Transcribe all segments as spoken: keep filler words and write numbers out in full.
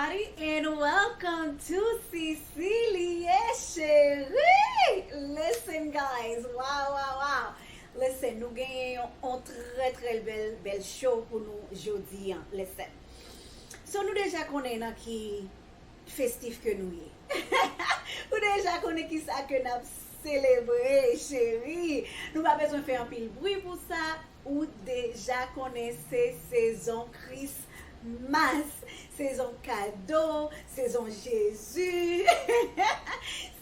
And welcome to Cecilie Chérie! Listen, guys, wow, wow, wow. Listen, nou genyen yon, yon trè, trè bèl, bèl show pou nou jodi an. Listen. So, nou deja konnen nan ki festif ke nou ye. Ou deja konnen ki sa ke n ap selebre, cheri. Nou pa bezwen fè anpil bri pou sa. Ou deja konnen se sezon Christmas, sezon kado, sezon Jezi,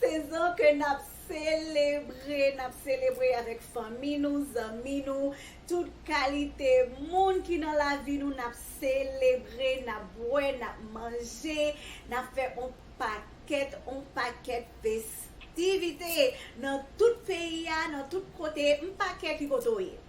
sezon ke n ap selebre, n ap selebre avèk fanmi nou, zanmi nou, tout kalite moun ki nan lavi nou, n ap selebre, n ap bwè, n ap manje, n ap fè on pakèt, on pakèt festivite nan tout peyi a, nan tout kote, m pa kè ki kote w ye.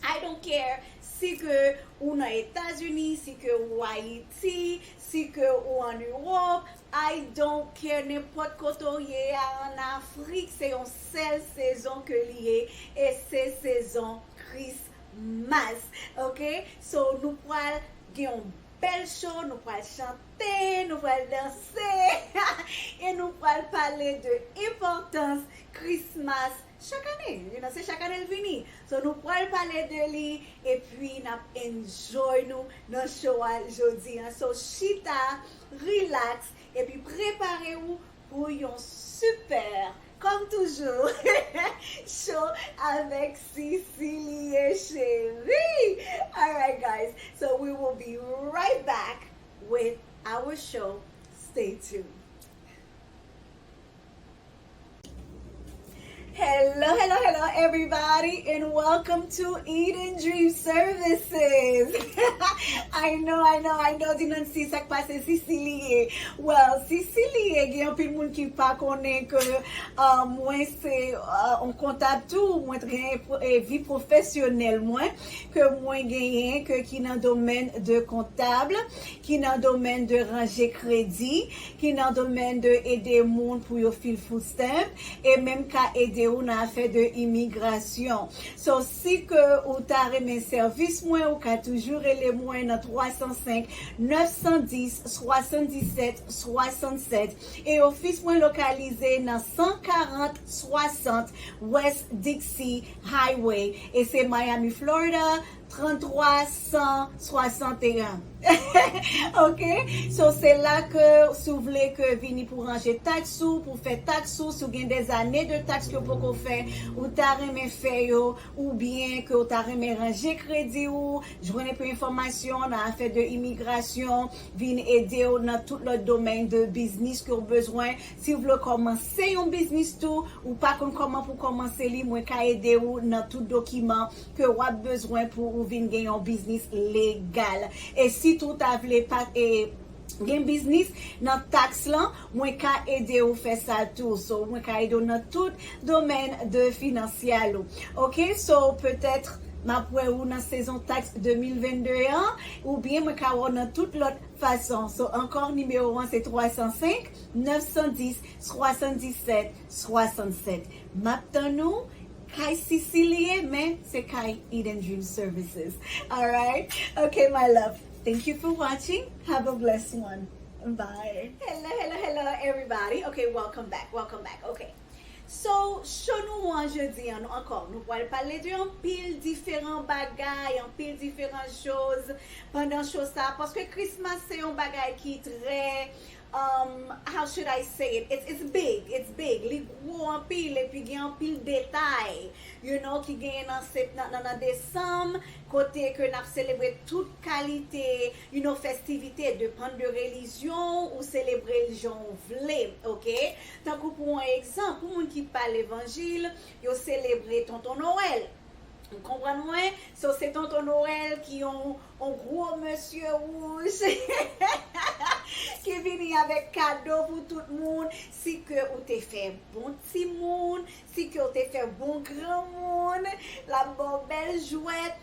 I don't care si ke ou nan Etazini, si ke ou Ayiti, si ke ou an Ewòp, I don't care nenpòt kote w ye a, an Afrik, se yon sèl sezon ke li ye, e se sezon Christmas, ok? So, nou pral gen yon bèl show, nou pral chante, nou pral danse, e nou pral pale de enpòtans Christmas chak ane. You know, se chak ane l vini. So, nou pral pale de li, epi n ap enjoy nou nan show a jodi an. So, chita, relax, epi prepare w pou yon super, kòm toujou, show avèk Cecilie Chérie. Alright, guys. So we will be right back with our show. Stay tuned. Hello, hello, hello, everybody, and welcome to Eden Dream Services. I know, I know, I know, di Nancy, sa k pase, Cecilie. Well, Cecilie, gen anpil moun ki pa konnen ke, uh, mwen se, uh, on kontab tou, mwen gen, eh, vi pwofesyonèl mwen, ke mwen genyen, ke ki nan domèn de kontab, ki nan domèn de ranje kredi, ki nan domèn de ede moun pou yo fil food stamp, e menm ka ede ou nan afè de imigrasyon. So, si ke ou ta renmen sèvis mwen, ou ka toujou rele mwen nan twa san senk, nèf san dis, swasanndisèt, swasannsèt. E ofis mwen lokalize nan san karant swasant West Dixie Highway. E se Miami, Florida, trannntwa san swasanteyen. Ok? So, se la ke, si w vle ke vini pou ranje taks ou, pou fè taks ou, si w gen des années de taxes ke w poko fè, ou ta renmen fè yo, oubyen ke w ta renmen ranje kredi ou, jwenn enpe enfòmasyon nan afè de imigrasyon, vin ede w nan tout lòt domèn de biznis ke w bezwen. Si w vle kòmanse yon biznis tou, ou pa konn kòman pou kòmanse li, mwen ka ede w nan tout dokiman ke w ap bezwen pou ou vin gen yon biznis legal. E sitou w ta vle pa, e, gen biznis nan taks lan, mwen ka ede w fè sa tou. So, mwen ka ede w nan tout domèn de finansyal ou. Ok, so, petèt, m ap wè ou nan sezon taks de mil vennde an, oubyen mwen ka wè w nan tout lòt fason. So, ankò, nimewo an se twa san senk, nèf san dis, swasanndisèt, swasannsèt. M ap tann ou kay Cecilie, men se kay Eden Dream Services. Alright? Okay, my love. Thank you for watching. Have a blessed one. Bye. Hello, hello, hello, everybody. Okay, welcome back. Welcome back. Okay. So, show nou an jodi an, nou ankò, nou pral pale de anpil diferan bagay, anpil diferan choz pandan show sa, paske Christmas se yon bagay ki trè, um, how should I say it? It's, it's big, it's big. Li gwo anpil, epi gen anpil detay, you know, ki genyen nan, se-, nan, nan, nan desanm, kote ke n ap selebre tout kalite, you know, festivite, depann de relijyon ou selebre l jan w vle, ok? Tankou pou yon egzanp, pou moun ki pa levanjil, yo selebre Tonton Nwèl. Ou konprann mwen? So, se Tonton Nwèl ki yon, yon gwo mesye wouj ki vini avèk kado pou tout moun. Si ke ou te fè bon timoun, si ke ou te fè bon granmoun, l ap ba w bèl jwèt,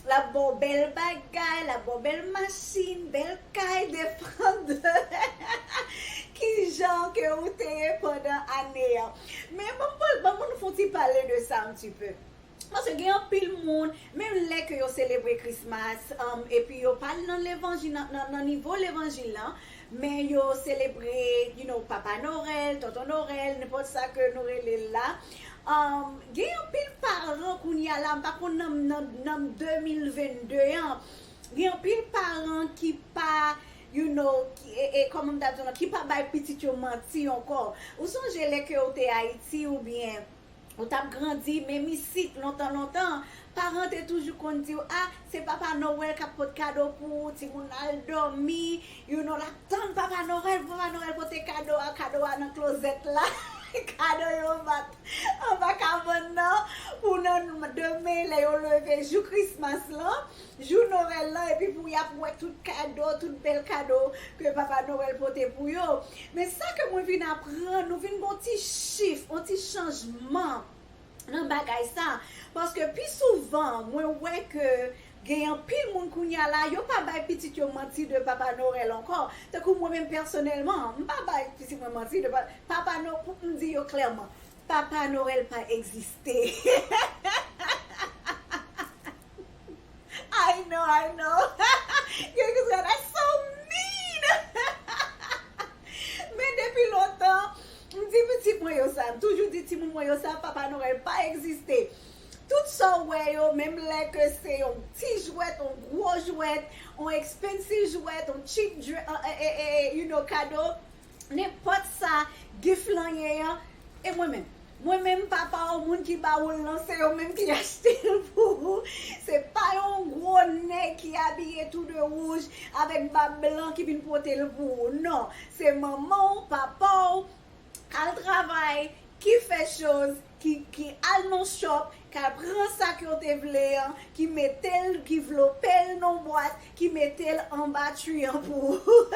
l ap ba w bèl bagay, l ap ba w bèl machin, bèl kay, depann de kijan ke ou te ye pandan ane an. Men ban m, ban m fè yon ti pale de sa un petit peu. Paske gen anpil moun, menm lè ke yo selebre Christmas, um, epi yo pa nan levanjil, nan, nan, nan nivo levanjil lan, Men yo selebre, you know, Papa Nowèl, Tonton Nowèl, nenpòt sa ke nou rele l la. Um, gen anpil paran kounye a la, m pa konn nan, nan, nan de mil vennde an, gen anpil paran ki pa, you know, ki, e, e, kòman m ta di w, ki pa bay pitit yo manti ankò. Ou sonje lè ke w te Ayiti oubyen ou t ap grandi, menm isit, lontan, lontan, paran te toujou konn di w, a, se Papa Nowèl k ap pot kado pou ou, timoun al dòmi, you know, l ap tann Papa Nowèl, Papa Nowèl pote kado a, kado a nan klozèt la, kado yo bat anba kabann nan, pou nan demen, lè yo leve, jou Krismas lan, jou Nowèl lan, epi pou y ap wè tout kado, tout bèl kado ke Papa Nowèl pote pou yo. Men sa ke mwen vin aprann, nou vin gen yon ti shift, yon ti chanjman nan bagay sa. Paske pi souvan, mwen wè ke gen anpil moun kounye a la, yo pa bay pitit yo manti de Papa Nowèl ankò. Tankou mwen menm pèsonèlman, m pa bay pitit mwen manti de pa, Papa Nowèl, pou m di yo klèman, Papa Nowèl pa egziste. I know, I know. Yo di, "That's so mean." Men depi lontan, m di pitit mwen yo sa, m toujou di timoun mwen yo sa, Papa Nowèl pa egziste. Tout sa w wè yo, menm lè ke se yon ti jwèt, yon gwo jwèt, yon expensive jwèt, yon cheap jwèt, e, e, e, e, you know, kado, nenpòt sa, gift lan ye an, e mwen menm. Mwen menm, papa w, moun ki ba ou l lan, se yo menm ki achte l pou ou. Se pa yon gwo nèg ki abiye tou de wouj avèk bab blan ki vin pote l pou ou. Non, se manman w, papa w, k al travay, ki fè choz, ki, ki al nan shop, k al pran sa ke w te vle an, ki mete l, ki vlope l nan bwat, ki mete l anba tree an pou ou.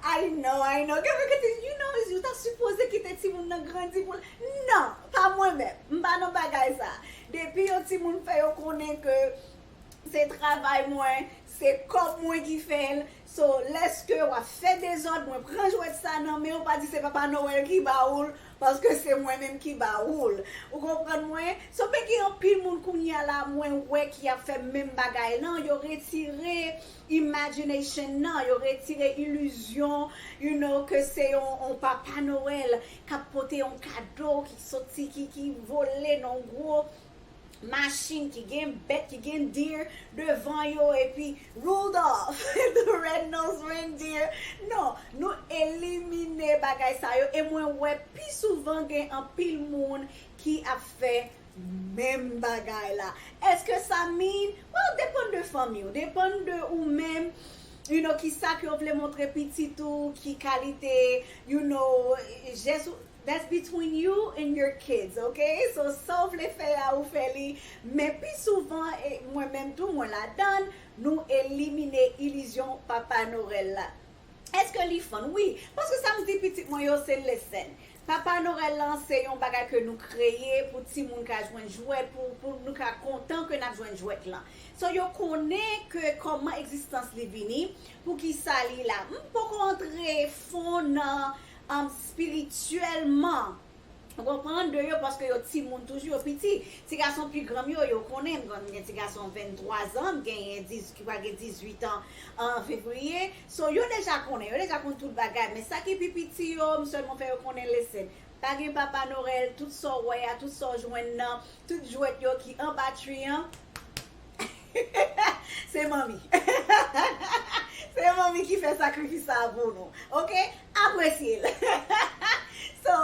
I know, I know. Gen moun ki di, you know, ou ta sipoze kite timoun nan grandi pou l. Non, pa mwen menm. M pa nan bagay sa. Depi yon timoun fè yo konnen ke se travay mwen, se kòb mwen ki fè l. So, lèske w ap fè dezòd, mwen pran jwèt sa nan men w, pa di se Papa Nowèl ki ba ou l, paske se mwen menm ki ba ou l. Ou konprann mwen? So, men gen anpil moun kounye a la, mwen wè ki ap fè menm bagay lan, yo retire imagination nan, yo retire ilizyon, you know, ke se yon, yon Papa Nowèl k ap pote yon kado ki soti, ki, ki vole nan gwo machin, ki gen bèt, ki gen deer devan yo, epi Rudolph the red-nosed reindeer. Non, nou elimine bagay sa yo, e mwen wè pi souvan gen anpil moun ki ap fè menm bagay la. Èske sa mean? Well, depann de fanmi w, depann de ou menm, you know, ki sa ke w vle montre pitit ou, ki kalite, you know, jès ou, that's between you and your kids, ok? So, sa w vle fè a, ou fè li. Men pi souvan, e mwen menm tou, mwen ladann, nou elimine ilizyon Papa Nowèl la. Èske li fun? Wi. Paske sa m di pitit mwen yo, se listen. Papa Nowèl lan, se yon bagay ke nou kreye pou timoun ka jwenn jwèt, pou, pou nou ka kontan ke n ap jwenn jwèt lan. So, yo konnen ke kòman egzistans li vini, poukisa li la. M poko antre fon nan, um, espirityèlman. Ou konprann, de yo, paske yo timoun toujou, yo piti. Ti gason pi gran m yo, yo konnen, m gen ti gason venntwa zan, m genyen diz, ki pral gen dizuit an an fevriye. So, yo deja konnen, yo deja konn tout bagay. Men sa ki pi piti yo, m sèlman fè yo konnen, listen. Pa gen Papa Nowèl, tout sa w wè a, tout sa w jwenn nan, tout jwèt yo ki anba tree an, se manmi. Se manmi ki fè sakrifis sa a pou nou. Ok? Apresye l. So,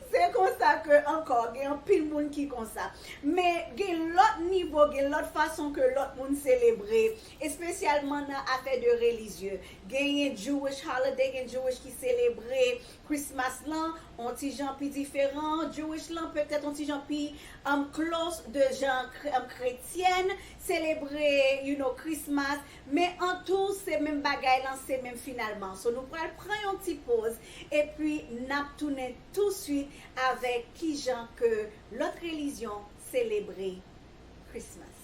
se konsa ke ankò, gen anpil moun ki konsa. Men gen lòt nivo, gen lòt fason ke lòt moun selebre, espesyalman nan afè de relijye. Genyen Jewish holiday, gen Jewish ki selebre Christmas lan, on ti jan pi diferan, Jewish lan petèt on ti jan pi, um, close de jan kre-, um, kretyèn selebre, you know, Christmas, men an tou, se menm bagay lan, se menm finalman. So, nou pral pran yon ti poz, epi n ap tounen touswit avèk kijan ke lòt relijyon selebre Christmas.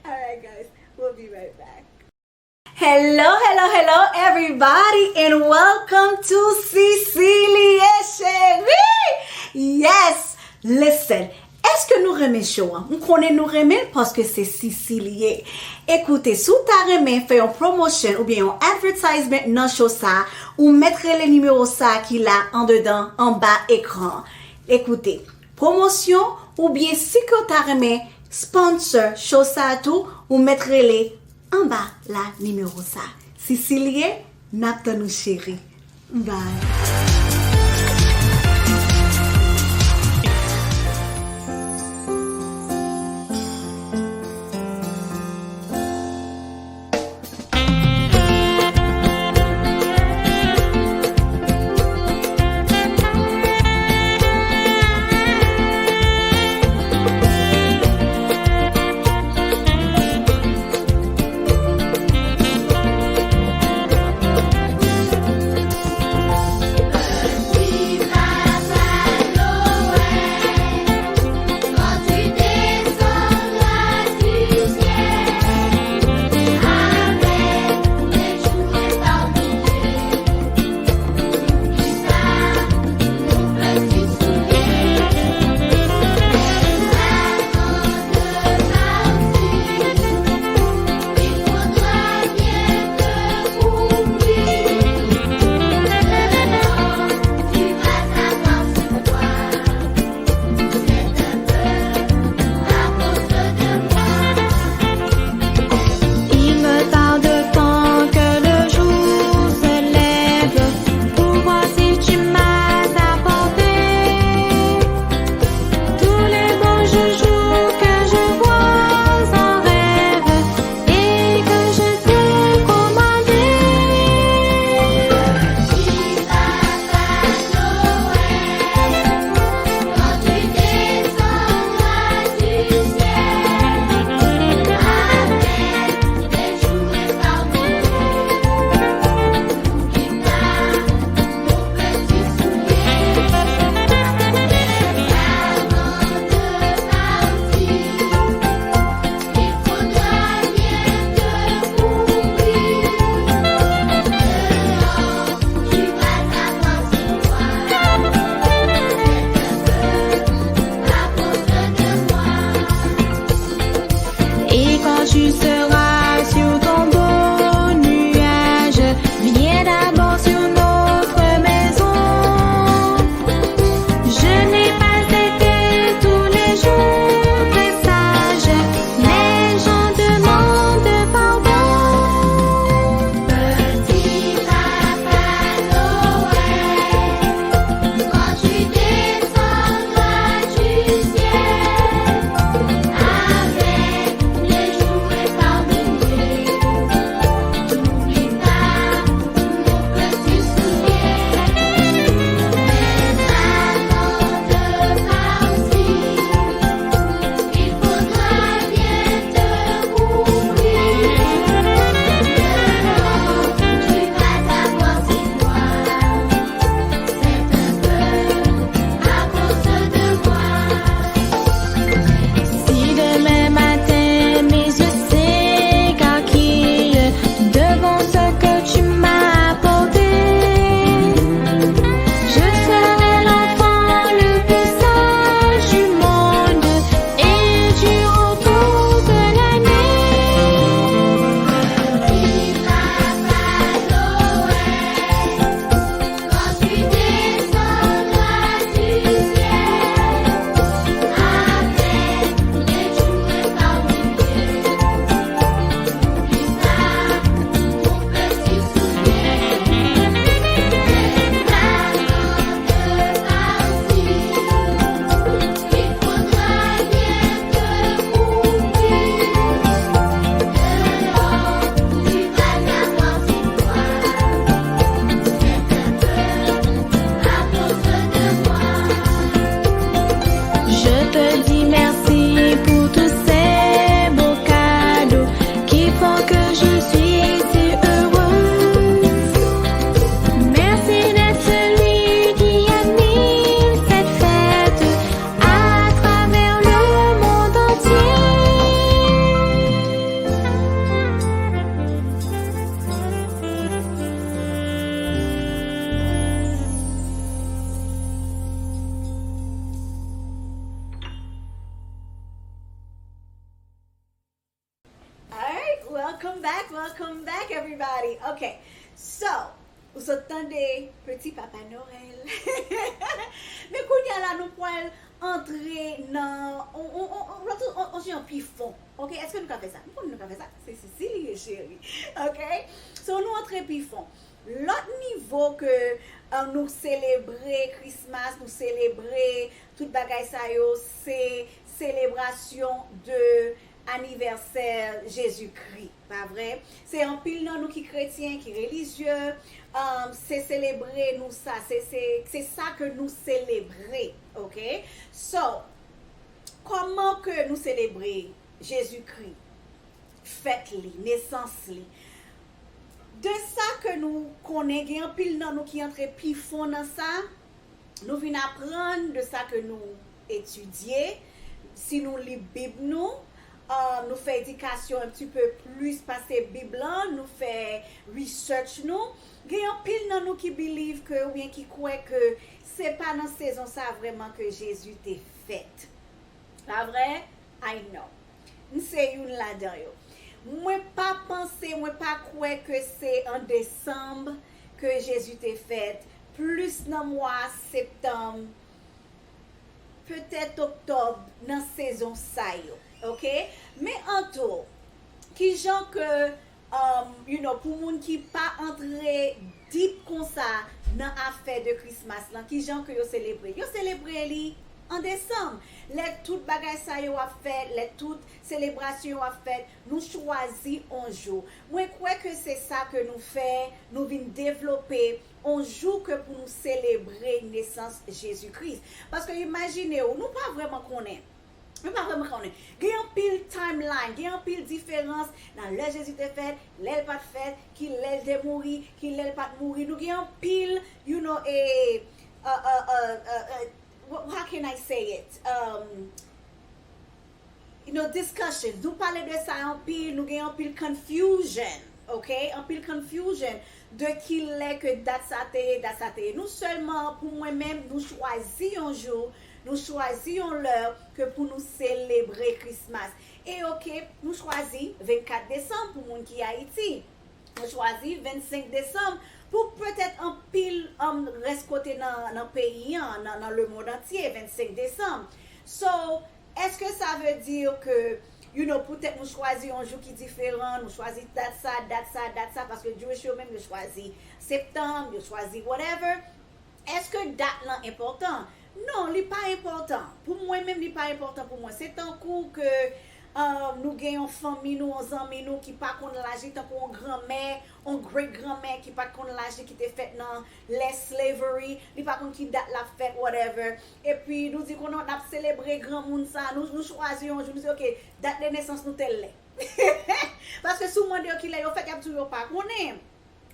Alright, guys, we'll be right back. Hello, hello, hello, everybody, and welcome to Cecilie Chérie. Yes, listen, Èske nou renmen show an? M konnen nou renmen l paske se Sisi li ye. Ekoute, si w ta renmen fè yon promotion oubyen yon advertisement nan show sa a, ou mèt rele nimewo sa a ki la andedan, anba ekran an. Ekoute, pwomosyon oubyen si ke w ta renmen sponsor show sa a tou, ou mèt rele anba la nimewo sa a. Sisi li ye, n ap tann ou cheri. Bye. Il me tarde tant que le jour se lève pour voir si tu m'as apporté tous les beaux joujoux que je vois en rêve et que je t'ai commandé. Et quand tu seras sur ton beau nuage, viens d'abord sur notre maison. Je n'ai pas été tous les jours très sage, mais j'en demande pardon. Petit papa Noël, quand tu descendras du ciel, avec les jouets par Come back, welcome back, everybody. Ok, so, ou sot tande Petit Papa Noël. Men kounye a la, nou pral antre nan on, on, on, on, on, on jan pi fon. Ok, èske nou ka fè sa? M konnen nou ka fè sa. Se Sisili ye, cheri. Ok, so nou antre pi fon. Lòt nivo ke uh, nou selebre Christmas, nou selebre tout bagay sa yo, se selebrasyon de anivèsè Jezikri, pa vre? Se anpil nan nou ki kretyen, ki relijye, um, se selebre nou sa, se, se, se sa ke nou selebre, ok? So, kòman ke nou selebre Jezikri? Fèt li, nesans li. De sa ke nou konnen, gen anpil nan nou ki antre pi fon nan sa, nou vin aprann de sa ke nou etidye, si nou li Bib nou, uh, nou fè edikasyon un petit peu plus pase Bib lan, nou fè research nou. Gen anpil nan nou ki believe ke, oubyen ki kwè ke se pa nan sezon sa vrèman ke Jezi te fèt. Pa vre? I know. M se youn ladan yo. Mwen pa panse, mwen pa kwè ke se an desanm ke Jezi te fèt, plis nan mwa septanm, petèt oktòb, nan sezon sa yo. Ok? Men anto, kijan ke um, you know, pou moun ki pa antre deep konsa nan afè de Christmas lan, kijan ke yo selebre? Yo selebre li an desanm. Lè tout bagay sa yo ap fèt, lè tout selebrasyon yo ap fèt, nou chwazi on jou. Mwen kwè ke se sa ke nou fè, nou vin devlope on jou ke pou nou selebre nesans Jezi Kris. Paske imajine w, nou pa vrèman konnen. Nou pa vrèman konnen. Gen anpil timeline, gen anpil diferans nan lè Jezi te fèt, lè l pa t fèt, ki lè l te mouri, ki lè l pa t mouri. Nou gen anpil, you know, e, uh, uh, uh, uh, uh, wh- how can I say it? Um, you know, discussions. Nou pale de sa anpil, nou gen anpil confusion, ok? Anpil confusion de ki lè ke dat sa te ye, dat sa te ye. Nou sèlman, pou mwen menm, nou chwazi yon jou, nou chwazi yon lè ke pou nou selebre Christmas. E ok, nou chwazi vennkat desanm pou moun ki Ayiti. Nou chwazi vennsenk desanm pou petèt anpil um, rès kote nan, nan peyi an, nan, nan lemonn antye, vennsenk desanm. So, èske sa vle di ke, you know, poutèt nou chwazi yon jou ki diferan, nou chwazi dat sa, dat sa, dat sa, paske Jewish yo menm yo chwazi septanm, yo chwazi whatever. Èske dat lan enpòtan? Non, li pa enpòtan. Pou mwen menm, li pa enpòtan pou mwen. Se tankou ke uh, nou gen yon fanmi nou, yon zanmi nou ki pa konn laj li, tankou yon granmè, yon great granmè ki pa t konn laj li, ki te fèt nan lè slavery, li pa konn ki dat l ap fèt, whatever. Epi nou di konnen n ap selebre granmoun sa, nou, nou chwazi yon jou, nou di, ok, dat de nesans nou tèl lè. Paske si w mande yo ki lè yo fèt, y ap di w yo pa konnen.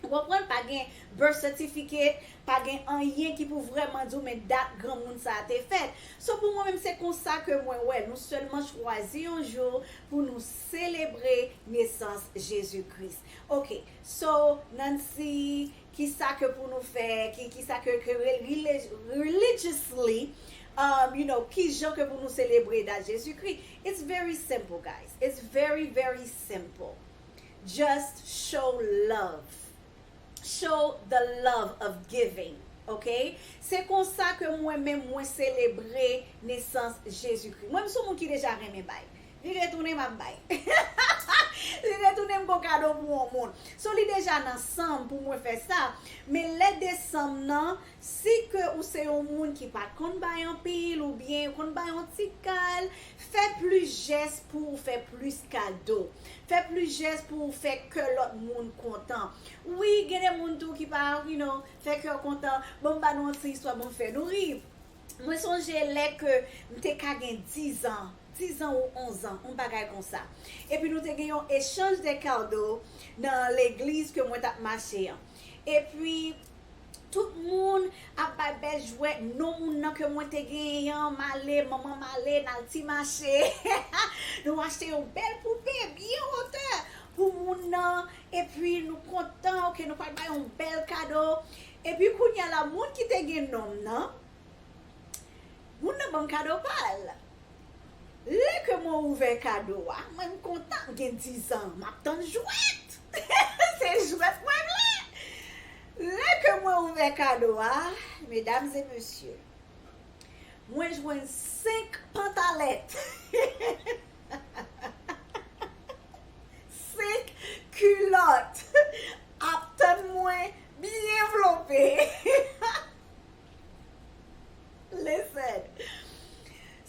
Ou konprann? Pa gen birth certificate, pa gen anyen ki pou vrèman di w men dat granmoun sa a te fèt. So pou mwen menm se konsa ke mwen wè l. Nou sèlman chwazi yon jou pou nou selebre nesans Jezi Kris. Ok, so Nancy, kisa ke pou nou fè, ki, kisa ke, ke religiously, um, you know, kijan ke pou nou selebre dat Jezi Kris? It's very simple, guys. It's very, very simple. Just show love. Show the love of giving. Ok? Se konsa ke mwen menm mwen selebre nesans Jezikri. Mwen m se yon moun ki deja renmen bay. Li retounen m ap bay. Li retounen m gon kado pou yon moun. So li deja nan san m pou mwen fè sa. Men lè desanm nan, si ke ou se yon moun ki pa t konn bay anpil oubyen ou konn bay yon ti kal, fè plis jès pou ou fè plis kado. Fè plis jès pou ou fè kè lòt moun kontan. Wi, gen de moun tou ki pa, you know, fè kè w kontan. Bon, m ba nou yon ti istwa, bon, fè nou ri. Mwen sonje lè ke m te ka gen dizan, dizan ou onzan, yon bagay konsa. Epi nou te gen yon echanj de kado nan legliz ke mwen t ap mache an. Epi tout moun ap bay bèl jwèt, non moun nan ke mwen te genyen an, m ale, manman m ale, n al ti mache. Nou achte yon bèl poupe, byen wotè pou moun nan, epi nou kontan, ok, nou pral bay yon bèl kado. Epi kounye a la, moun ki te gen non m nan, moun nan ban m kado pa l. Lè ke mwen ouvè kado a, mwen m kontan, m gen dizan, m ap tann jwèt. Se jwèt mwen vle. Lè ke mwen ouvè kado a, medam e mesye, mwen jwenn senk pantalèt, senk kilòt ap tann mwen byen vlope. Listen.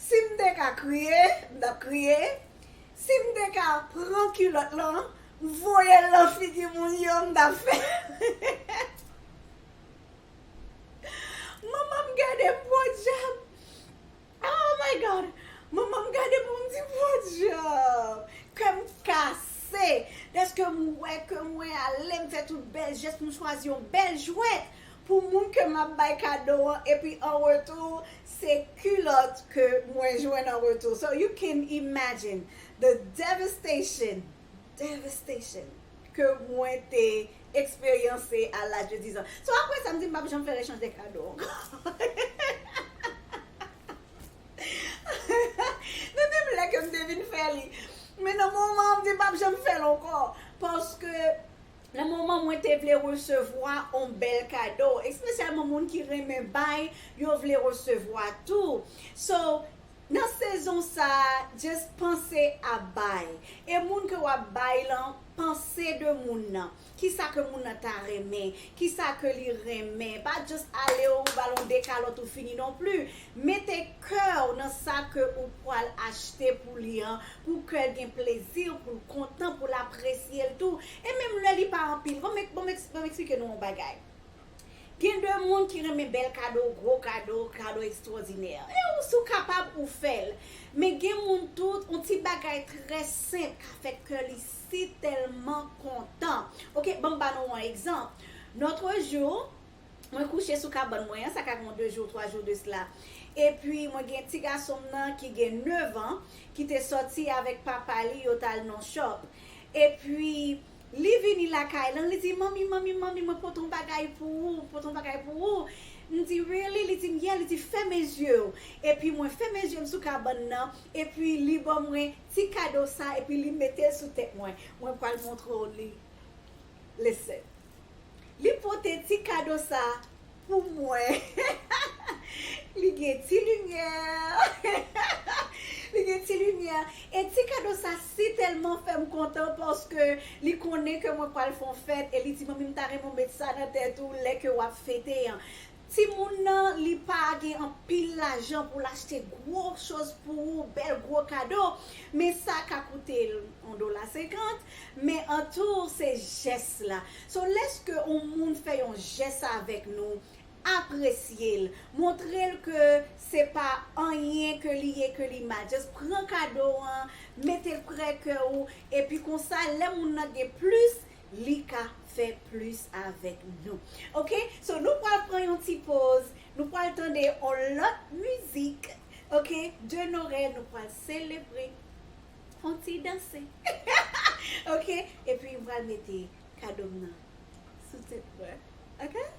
Si m te ka kriye, m t ap kriye. Si m te ka pran kilòt lan, voye l nan figi moun yo, m t ap fè. Manman m gade m, podyab. Oh my God! Manman m gade m, m di, podyab! Kè m kase. Dèske m wè ke mwen ale, m fè tout bèl jès, m chwazi yon bèl jwèt pou moun ke m ap bay kado an, epi an retou, se kilòt ke mwen jwenn an retou. So you can imagine the devastation, devastation ke mwen te eksperyanse a laj de dizan. So apre sa, m di m p ap janm fè echanj de kado ankò. Nan menm lè ke m te vin fè li. Men nan moman an, m di m p ap janm fè l ankò. Paske nan moman mwen te vle resevwa on bèl kado, espesyalman moun ki renmen bay, yo vle resevwa tou. So, nan sezon sa a, just panse a bay. E moun ke w ap bay lan, panse de moun nan. Kisa ke moun nan ta renmen, kisa ke li renmen. Pa just ale ou ba l on de kalòt ou fini non pli. Mete kè w nan sa ke ou pral achte pou li an, pou kè l gen plezi, pou l kontan, pou l apresye l tou. E menm lè li pa anpil, bon, m, bon, m, bon, m eksplike nou yon bagay. Gen de moun ki renmen bèl kado, gwo kado, kado ekstwòdinè. E ou, si w kapab, ou fè l. Men gen moun tou, on ti bagay trè senp ka fè kè li si tèlman kontan. Oke, ban m ba nou yon egzanp. Nòtre jou, mwen kouche sou kabann mwen an, sa ka gen de jou, twa jou de sila. Epi, mwen gen ti gason m nan ki gen nèf an, ki te sòti avèk papa li, yo t al nan shop. Epi, li vini lakay lan, li di, "Manmi, manmi, manmi, mwen pote yon bagay pou ou, pote yon bagay pou ou." M di, "Really?" Li di m, "Yeah." Li di, "Fèmen zye w." Epi mwen fèmen zye m sou kabann nan, epi li ban mwen ti kado sa, epi li mete l sou tèt mwen. Mwen pral montre w li. Listen. Li pote ti kado sa pou mwen. Li gen ti limyè. Li gen ti limyè. E ti kado sa si tèlman fè m kontan paske li konnen ke mwen pral fè yon fèt e li di, "Manmi, m ta renmen w met sa nan tèt ou lè ke w ap fete an." Timoun nan, li pa gen anpil lajan pou l achte gwo choz pou ou, bèl gwo kado, men sa ka koute l yon dola senkant, men antou se jès la. So, lèske yon moun fè yon jès avèk nou, apresye l, montre l ke se pa anyen ke li ye, ke li mal. Just pran kado an, mete l prè kè ou, epi konsa, lè moun nan gen plis, li ka fè plis avèk nou. Oke? So, nou pral pran yon ti poz, nou pral tande yon lòt mizik. Oke? De Norel, nou pral selebre. Fè yon ti danse. Oke? Epi, m pral mete kado m nan sou tèt mwen. Oke?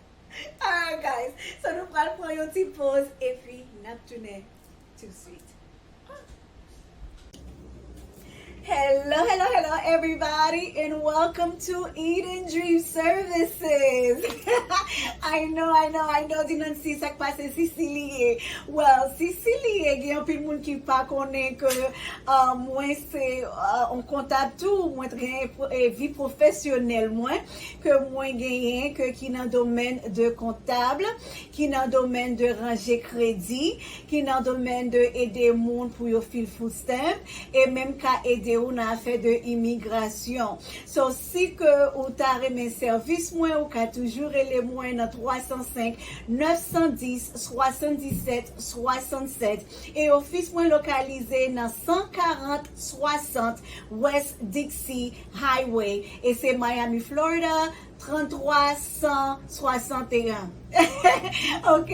Alright, guys. So, nou pral pran yon ti poz, epi n ap tounen tout swit. Hello, hello, hello, everybody, and welcome to Eden Dream Services. I know, I know, I know, di Nancy, sa k pase, Sisi li ye. Well, Sisi li ye, gen anpil moun ki pa konnen ke, uh, mwen se, uh, yon kontab tou, mwen gen, eh, vi pwofesyonèl mwen, ke mwen genyen, ke ki nan domèn de kontab, ki nan domèn de ranje kredi, ki nan domèn de ede moun pou yo fil food stamp, e menm ka ede ou nan afè de imigrasyon. So, si ke ou ta renmen sèvis mwen, ou ka toujou rele mwen nan twa san senk, nèf san dis, swasanndisèt, swasannsèt. E ofis mwen lokalize nan san karant swasant West Dixie Highway. E se Miami, Florida, tranntwa san swasanteyen. Ok,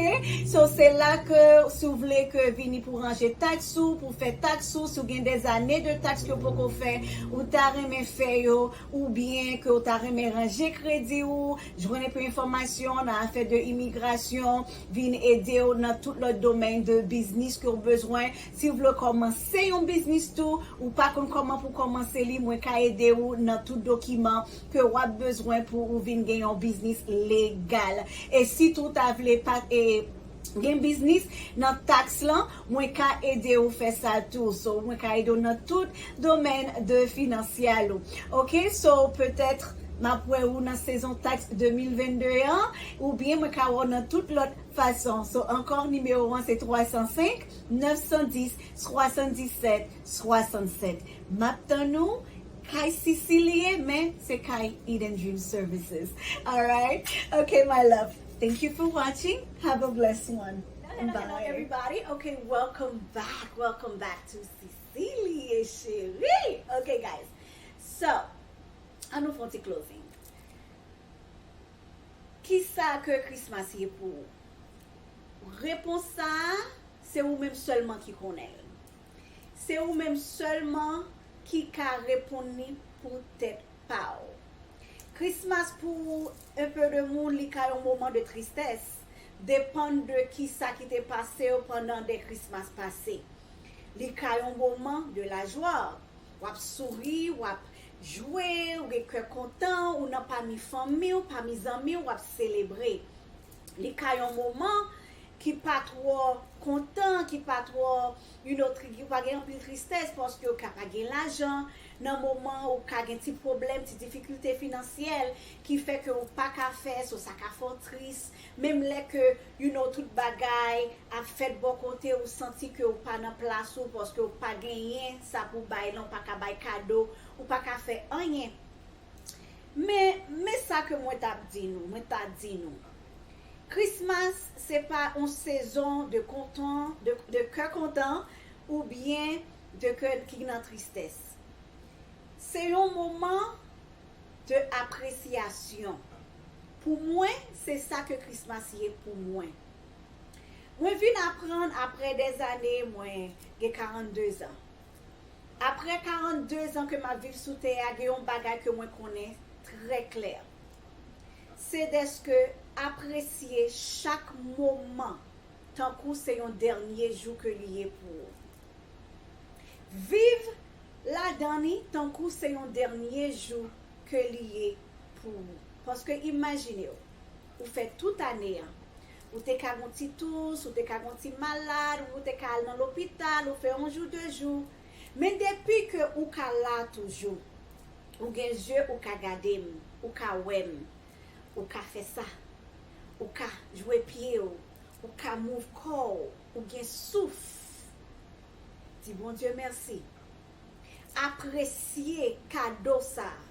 so se la ke si w vle ke vini pou ranje taks ou, pou fè taks ou, si w gen des années de taxes ke w poko fè, ou ta renmen fè yo, oubyen ke w ta renmen ranje kredi ou, jwenn enpe enfòmasyon nan afè de imigrasyon, vin ede w nan tout lòt domèn de biznis ke w bezwen. Si w vle kòmanse yon biznis tou, ou pa konn kòman pou kòmanse li, mwen ka ede w nan tout dokiman ke w ap bezwen pou ou vin gen yon biznis legal. E si tou w ta vle pa, e, gen biznis nan taks lan, mwen ka ede w fè sa tou. So, mwen ka ede w nan tout domèn de finansyèl ou. Ok, so petèt m ap wè ou nan sezon taks de mil vennde an, oubyen mwen ka wè w nan tout lòt fason. So, ankò, nimewo an se twa san senk, nèf san dis, swasanndisèt, swasannsèt. M ap tann ou. Kay Sisi li ye, men se kay Eden Dream Services. Alright? Okay, my love. Thank you for watching. Have a blessed one. Hello, hello, hello, everybody. Okay, welcome back. Welcome back to Sisi li ye, chérie. Okay, guys. So, an nou fè yon ti closing. Kisa ke Christmas ye pou ou? Repons sa a, se ou menm sèlman ki konnen l. Se ou menm sèlman ki ka reponn li pou tèt pa w. Christmas pou enpe de moun, li ka yon moman de tristès, depann de kisa ki te pase w pandan de Christmas pase. Li ka yon moman de lajwa. W ap souri, w ap jwe, ou gen kè kontan, ou nan pami fanmi w, pami zanmi w, w ap selebre. Li ka yon moman ki pa twò kontan, ki pa twò, you know, tri-, ou pa gen anpil tristès paske ou ka pa gen lajan. Nan moman ou ka gen ti pwoblèm, ti difikilte finansyèl ki fè ke ou pa ka fè, so sa ka fè w tris. Menm lè ke, you know, tout bagay ap fèt bò kote, ou santi ke ou pa nan plas ou, paske ou pa genyen sa pou bay lan, ou pa ka bay kado, ou pa ka fè anyen. Men, men sa ke mwen t ap di nou, mwen ta di nou. Christmas, se pa yon sezon de kontan, de, de kè kontan, oubyen de kè ki nan tristès. Se yon moman de apresyasyon. Pou mwen, se sa ke Christmas ye pou mwen. Mwen vin aprann apre dèzane, mwen gen karannde zan. Apre karannde zan ke m ap viv sou tè a, gen yon bagay ke mwen konnen trè klè. Se dèske apresye chak moman tankou se yon dènye jou ke li ye pou ou. Viv ladan li tankou se yon dènye jou ke li ye pou ou. Paske imajine w, ou fè tout ane an, ou te ka gon ti tous, ou te ka gon ti malad, ou te ka al nan lopital, ou fè yon jou, de jou. Men depi ke ou ka la toujou, ou gen zye, ou ka gade m, ou ka wè m, ou ka fè sa, ou ka jwe pye w, ou ka move kò w, ou gen souf. Di Bondye mèsi. Apresye kado sa a.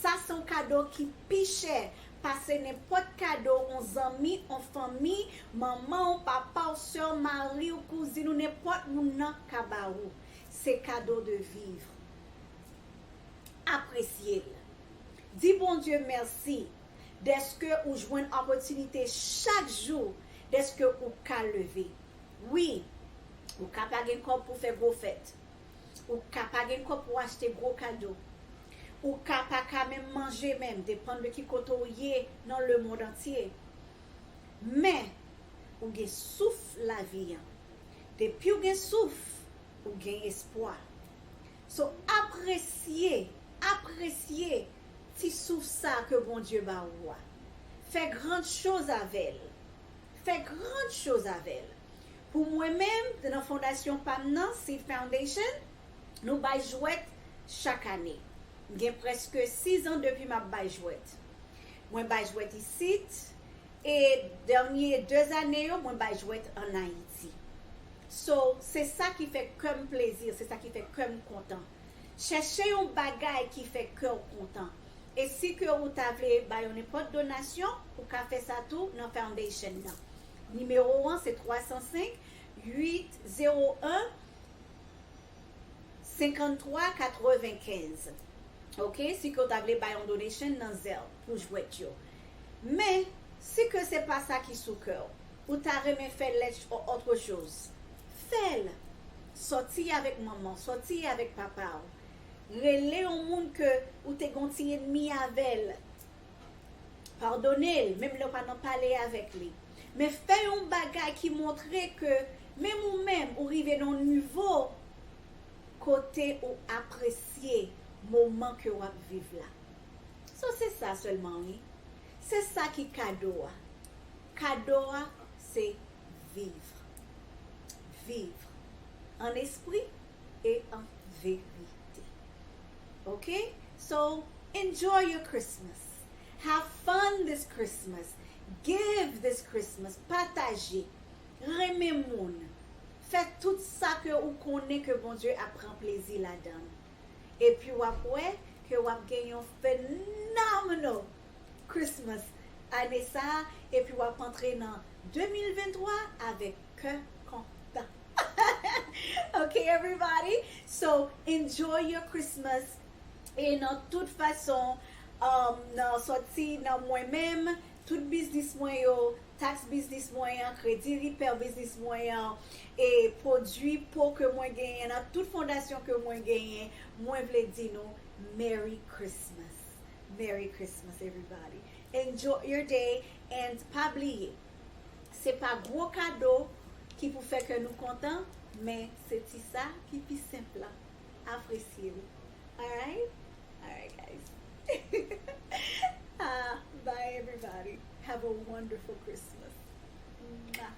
Sa se yon kado ki pi chè pase nenpòt kado yon zanmi, yon fanmi, manman w, papa w, sè w, mari w, kouzin ou, nenpòt moun nan ka ba ou. Se kado de viv. Apresye l. Di Bondye mèsi dèske ou jwenn opòtinite chak jou, dèske ou ka leve. Wi, ou ka pa gen kòb pou fè gwo fèt. Ou ka pa gen kòb pou achte gwo kado. Ou ka pa ka menm manje menm, depann de ki kote w ye nan lemonn antye. Men, ou gen souf lavi an. Depi w gen souf, ou gen espwa. So, apresye, apresye ti souf sa ke Bondye ba ou a. Fè grann choz avè l. Fè grann choz avè l. Pou mwen menm, nan fondasyon pa m nan, Seed Foundation, nou bay jwèt chak ane. M gen prèske sis an depi m ap bay jwèt. Mwen bay jwèt isit, e dènye de zane yo, mwen bay jwèt ann Ayiti. So, se sa ki fè kè m plezi, se sa ki fè kè m kontan. Chèche yon bagay ki fè kè w kontan. E si ke ou ta vle bay yon nenpòt donasyon, ou ka fè sa tou nan foundation nan. Nimewo an se twa san senk, uit zewo en, senkanntwa katrevenkenz. Ok, si ke w ta vle bay yon donation nan Zelle pou jwèt yo. Men, Si ke se pa sa ki sou kè w, ou ta renmen fè lèt o otre choz, fè l. Sòti avèk manman w, sòti avèk papa w. Rele yon moun ke ou te gen yon ti enmi avè l. Padone l, menm lè w pa nan pale avèk li. Men fè yon bagay ki montre ke menm ou menm, ou rive nan yon nivo kote ou apresye moman ke w ap viv la. So, se sa sèlman, wi. Se sa ki kado a. Kado a, se viv. Viv. An espri e an verite. Ok? So, enjoy your Christmas. Have fun this Christmas. Give this Christmas. Pataje. Renmen moun. Fè tout sa ke ou konnen ke Bondye ap pran plezi ladan l. Epi w ap wè ke w ap gen yon phenomenal Christmas ane sa a, epi w ap antre nan de mil venntwa avèk kè kontan. Ok, everybody? So, enjoy your Christmas. E nan tout fason, um, nan sòti nan mwen menm, tout biznis mwen yo, taks biznis mwen an, kredi ripè biznis mwen an, e pwodui po ke mwen genyen, nan tout fondasyon ke mwen genyen, mwen vle di nou, Merry Christmas. Merry Christmas, everybody. Enjoy your day, and pa bliye, se pa gwo kado ki pou fè kè nou kontan, men se ti sa ki pi senp lan. Apresye l. Alright? Alright, guys. Ah, bye, everybody. Have a wonderful Christmas. Mwah.